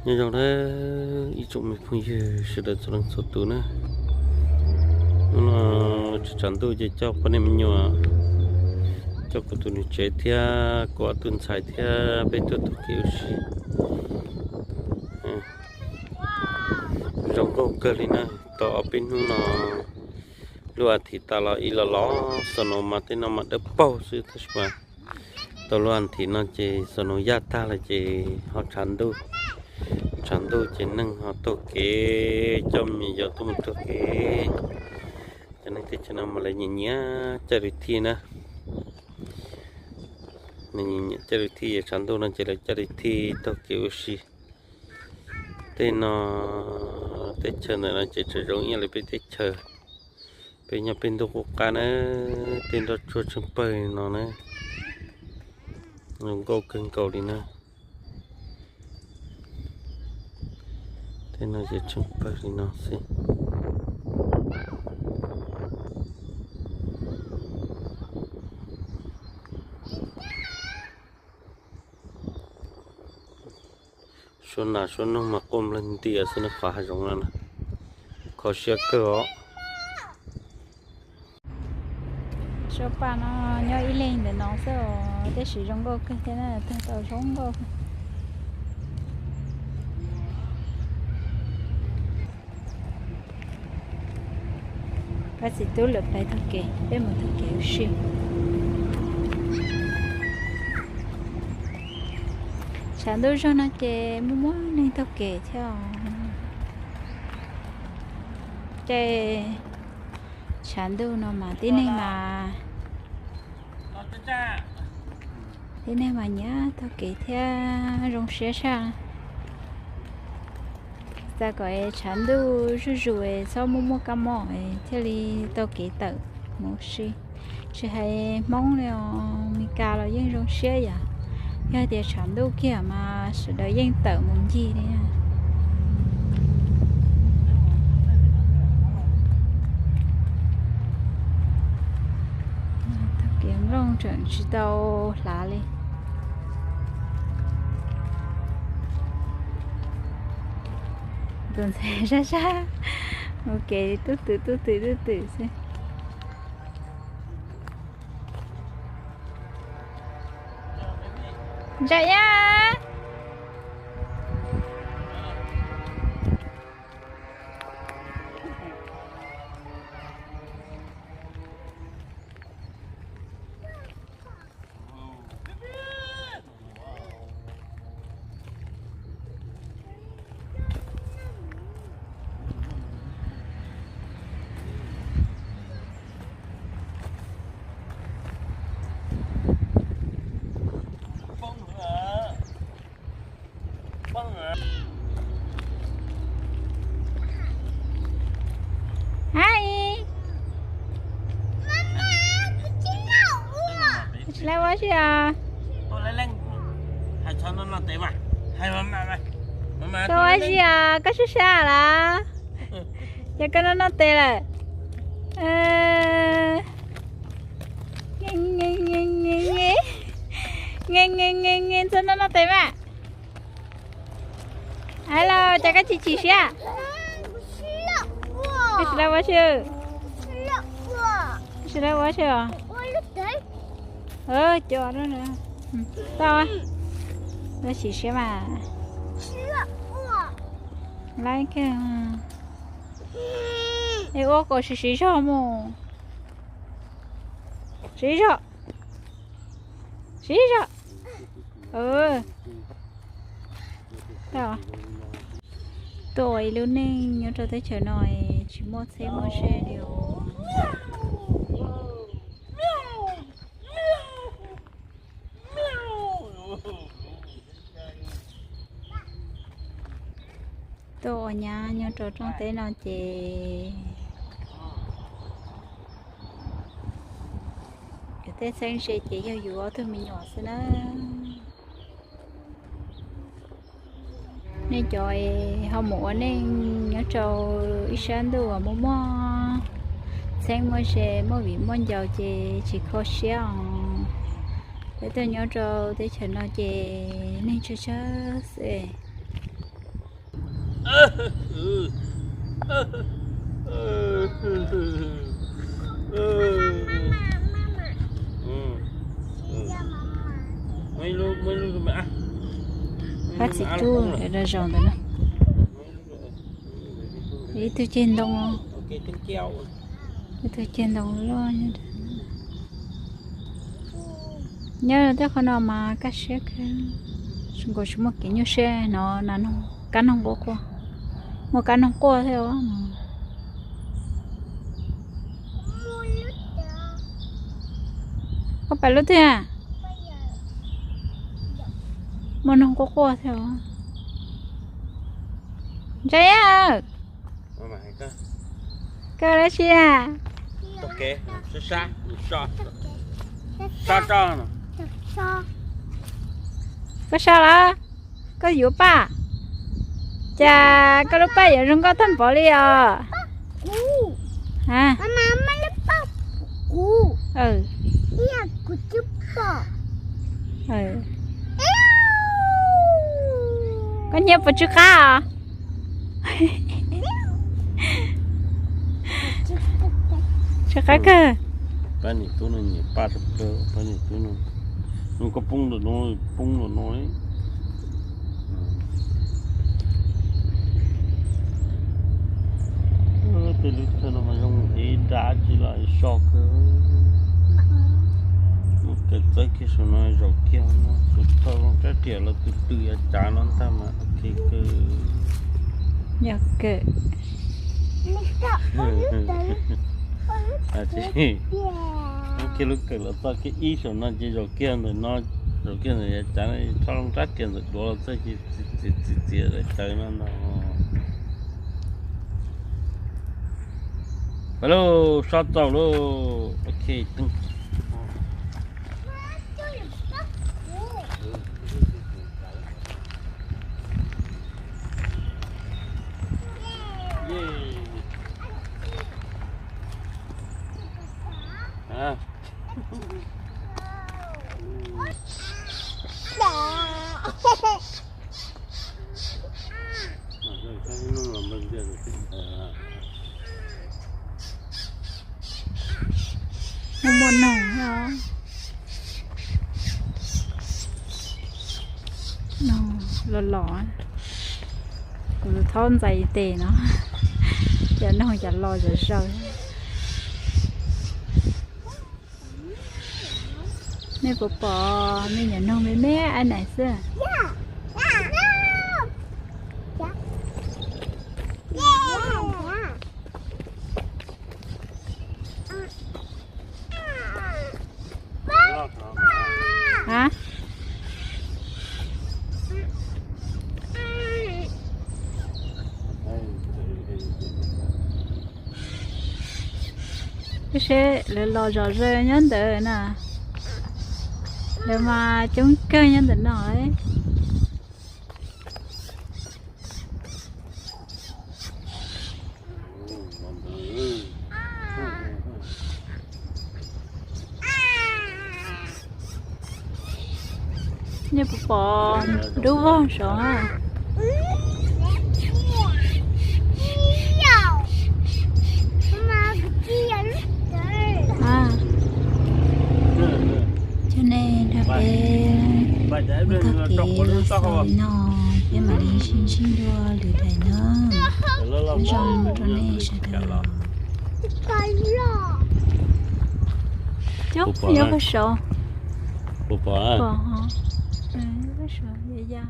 Nyob zoo na ib tsoom me phooj ywg sawv daws txhua leej txhua tus na. Hnub no tshav ntuj ces coj poj niam me nyuam, coj kuv tus niam tsev thiab kuv ob tug ntxhais thiab peb tuaj taug kev ua si. Zoo nkauj kawg li na, tau ob peb hnub no, lub as thiv tas los ib los los snow mas tej no mas dawb paug xwb tab sis mas tau lub as thiv no ces snow yaj tag lawm ces ho tshav ntuj, tshav ntuj ces neeg ho taug kev, coj me nyuam yaus tuaj mus taug kev. Cov neeg teb chaws no mas lawv nyiam nyiam coj li thij na, nyiam coj li thij, tshav ntuj no ces lawv coj li thij taug kev ua si. Tej no, teb chaws ntawm no ces tseem zoo ib yam li peb teb chaws, peb nyob peb ntuj qub qab na, tej nroj tsuag tsheej pawg li no na, zoo nkauj kawg nkaus li na. Tej no ces tsheej pawg li no xwb. Suab nas suab noog mas quaj nplawg ntias xwb na, qhov hav zoov no na, kho siab kawg os. Suab paj no nyob ib leeg ntawm no xwb os, tab sis zoo nkauj kawg thiab na, tag tau zoo nkauj. Pab txiv tub lawv pais taug kev, peb mus taug kev ua si. Tshav ntuj zog no ces muaj muaj neeg taug kev thiab os. Ces tshav ntuj no mas tib neeg mas, tib neeg mas nyiam taug kev thiab zoo siab saj. Xav kom es tshav ntuj zuj zus es txhob muaj muaj kab mob es thiaj li taug kev tawm mus ua si. Tsis hais Hmoob li os, Meskas los yeej zoo siab yom. Yog tias tshav ntuj kiag mas sawv daws yeej tawm mus ncig li. Taug kev nplooj tseem tsis tau hlav li. Tus ntxhais sab sab mus kev tub twm tub twm tub twm xwb. Ntsaim ya. Hais, tsis lawv ua si os. Koj ua si os, koj sab sab lawm. Ces koj noj noj tes lawm. Nge nge nge nge, txhob noj noj tes mas. Hais los cas koj chim chim siab? Koj tsis lawv ua si. Koj tsis lawv ua si os. Tau, koj chim siab mas. Laib kawg. Es ua kom siv siv zog mus. Siv zog. Siv zog. Tuaj ua ib lub neej nyob rau teb chaws no tsis muaj txheeb muaj ze li os. Tuaj ua nyab nyob rau rooj teb no ces yus tej txheeb ze ces yog yus ob tug me nyuam xwb na. Nej cov ho mus ua neej nyob rau ib sab ntuj uas muaj muaj txheeb muaj ze muaj viv muaj ncaus ces tsis kho siab os. Peb tuaj nyob rau teb chaws no ces neeg tsawg tsawg xwb. Pab txiv tub lawv zaum ntawd na. Ib tug ceg ntoo, ib tug ceg ntoo loj nyob. Nyob rau tej qhov no mas kaj siab kawg, nkaus tsis muaj kev nyuaj siab hnov nas noog, kab noog quaj quaj. Muaj kab noog quaj thiab os. Koj pais lub twg? Muaj noog quaj quaj thiab os. Ntsa, koj dab tsi a? Koj so los? Koj yuav paj? Cas koj lub paj yuav zoo nkauj tag npaum li os? Koj nyiam puas tsw qab os? Tsw qab kawg. Pab niam tub no nyiam paj tsw qab, pab niam tub no. Koj poob ntawm no, poob ntawm no li. Tej lub thawj no mas zoo ib dab tsi los so kawg. Muab kaw txawb kiag saum no zaum kiag no, tus thau zoo rab riam los tus twm yav cav no ntag mas ok kawg. Yog kawg. Muab kiag lub kawm los txog kiag ib saum no ces zaum kiag ntawm no, zaum kiag ntawm yav cav no, rab zoo rab riam ntawm duav los txog ces txiav txiav txiav daim tawv no ntag. Peb lub so txaus lub, ok. Muaj muaj noog, noog los los, kuv thaub ntxais tes no, cov noog cov los zom zaws. Nej puas pom me nyuam noog me me ab naim xwb? Seb lawv los zom zaws nyob ntawd na. Lawv mas coob kawg nyob ntawm no. Nej puas pom dub vog saud na? Coj nej nrog peb mus taug kev los xaus li no, peb mam li sib ntsib dua lwm daim na. Nyob zoo rau nej sawv daws. Coob, nyob puag saud. Puas pom? Pom, puag saud ya ya.